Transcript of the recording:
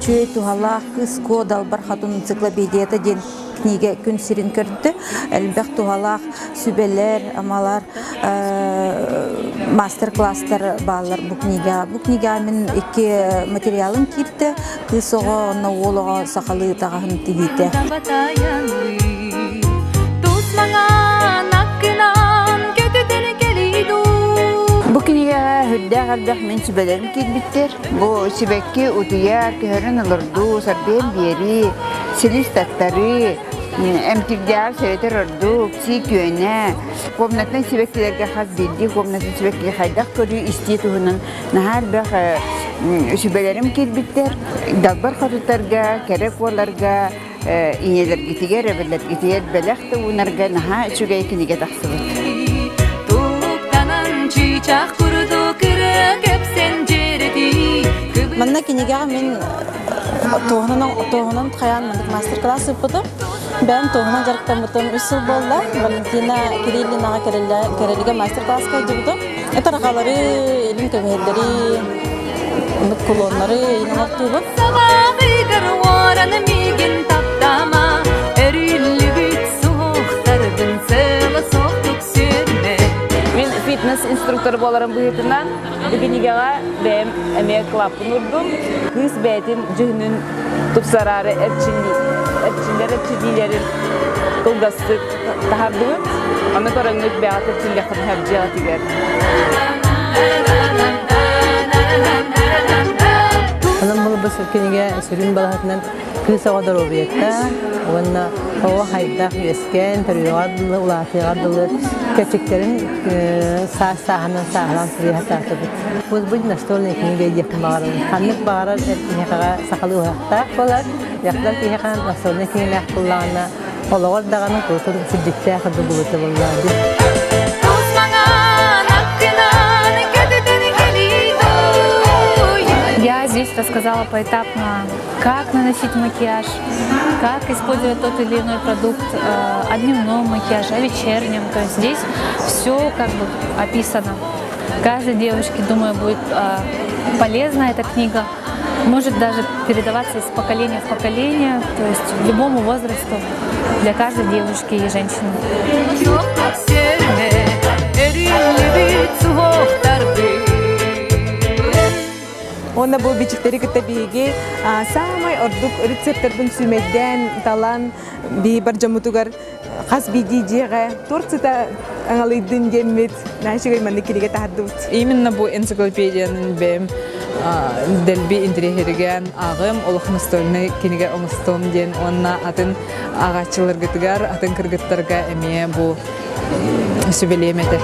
Үчүгэй туһалаах Кыыс Куо Далбар Хотун энциклопедията диэн книгэ күн сирин көрдө. Элбэх туһалаах сүбэлэр, амалар, мастер-класстар бааллар бу книга. Бу книга мин икки материалым киирдэ. Кыыс оҕо уонна уол оҕо сахалыы таҕаһын тигиитэ. Бу кинигэҕэ сүрдээх элбэх мин сүбэлэрим киирбиттэр. Бу сибэкки утуйар, көһөрөн олордуу, сарбыйан биэрии, силис таттарыы, эмтирдээҕэр сэрэтэр ордук, сии күөнэ, комнатнай сибэккилэргэ хас биирдии комнатнай сибэккигэ хайдах көрүү, истии туһунан наһаа элбэх сүбэлэрим киирбиттэр. Далбар хотуттарга, кэрэ куоларга, ийэлэргитигэр, эбэлэргитигэр бэлэх да уунарга наһаа үчүгэй кинигэ тахсыбыт. Манна кинигэҕэ мин туоһунан туоһунан хайаан маннык мастер-класс ыыппытым. Бэйэм туоһунан дьарыктаммытым үс сыл буолла. Валентина Кириллинаҕа Кэрэлигэ мастер-класска сылдьыбытым. Тарҕалары, илин көмүһэллэри, кулоннары иһин оҥортуубун. Мин фитнес-инструктор буоларым быһыытынан бу кинигэҕэ бэйэм эмиэ кылааппын уурдум. Кыыс бэйэтин дьүһүнүн тупсараары эрчиллэр эрчиллиилэрин кылгастык таһардыбыт. Аны көрөҥҥүт бэйэҕит эрчиллиэххит дьиэҕитигэр. Онон бұл бу кинигэ сүрүн балаһатынан кыыс оҕо доруобуйата уонна оҕо хайдах үөскээн төрүөҕэр дылы улаатыаҕар дылы кэчиктэрин саас сааһынан сааһылаан суруйа сатаатыбыт. Пусть будет настольная книга диэхпин баҕарабын. Ханнык баҕарар эр киһиэхэҕэ сахалыы уһахтаах буолар, дьахтар киһиэхэ настольнай кинигэлээх буоллаҕына олоҕор даҕаны куутун сирдьиттээх курдук булута буоллаа дии. Я здесь рассказала поэтапно, как наносить макияж, как использовать тот или иной продукт о дневном макияже, о вечернем. То есть здесь все как бы описано. Каждой девушке, думаю, будет полезна эта книга. Может даже передаваться из поколения в поколение, то есть любому возрасту для каждой девушки и женщины. Уонна бу бичиктэри кытта биһиги саамай ордук рецептэрбин сүүмэйдээн талан биһи бар дьоммутугар хас биирдии дьиэҕэ торт сыта аҥалыйдын диэммит наһаа маннык кинигэ таһардыбыт. Именно бу энциклопедиянын бэйэм дэлби интэриэһиргээн ааҕым олох настольнай кинигэ оҥостуом диэн уонна атын ааҕааччыларгытыгар, атын кыргыттарга эмиэ бу сүбэлиэм этэ.